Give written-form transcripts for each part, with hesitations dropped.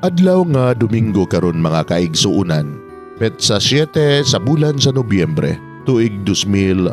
Adlaw nga Domingo karon, mga kaigsuonan. Petsa 7 sa bulan sa Nobyembre, tuig 2021.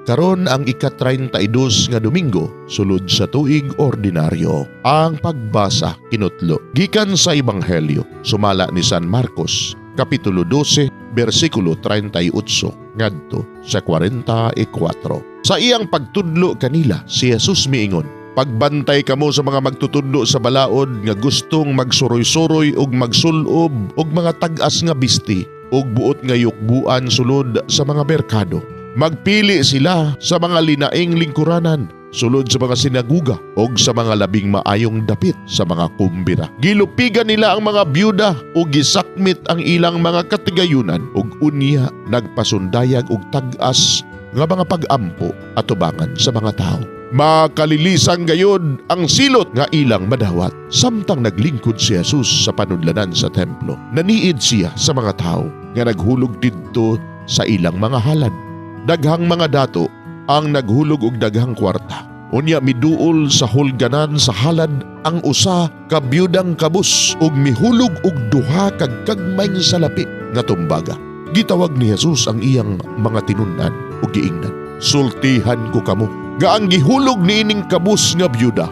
Karon ang ika-32 nga Domingo sulod sa tuig ordinaryo. Ang pagbasa kinutlo gikan sa Ebanghelyo sumala ni San Marcos, kapitulo 12, bersikulo 38 ngadto sa 44. Sa iyang pagtudlo kanila, si Jesus miingon, "Pagbantay kamo sa mga magtutudlo sa balaod nga gustong magsuroy-suroy ug magsulob og mga tag-as nga bisti ug buot nga yukbuan sulod sa mga merkado. Magpili sila sa mga linaing lingkuranan sulod sa mga sinaguga og sa mga labing maayong dapit sa mga kumbira. Gilupigan nila ang mga byuda ug gisakmit ang ilang mga katigayunan ug unya nagpasundayag og tag-as nga mga pag-ampo atubangan sa mga tao. Makalilisang gayod ang silot nga ilang madawat." Samtang naglingkod si Jesus sa panudlanan sa templo, naniid siya sa mga tao nga naghulog didto sa ilang mga halad. Daghang mga dato ang naghulog og daghang kwarta. Unya miduol sa hulganan sa halad ang usa ka byudang kabus ug mihulog og duha kag gagmayng salapi nga tumbaga. Gitawag ni Jesus ang iyang mga tinun-an ug giingnan, "Sultihan ko kamo nga ang gihulog niining kabus nga byuda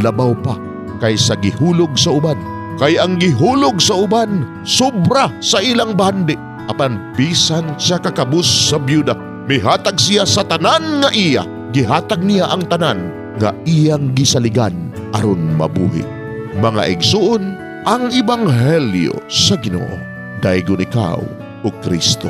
labaw pa kaysa gihulog sa uban. Kay ang gihulog sa uban sobra sa ilang bahandi, apan bisan sa kakabus sa byuda, mihatag siya sa tanan nga iya. Gihatag niya ang tanan nga iyang gisaligan aron mabuhi." Mga igsuon, ang ebanghelyo sa Ginoo. Daygon ikaw, o Kristo.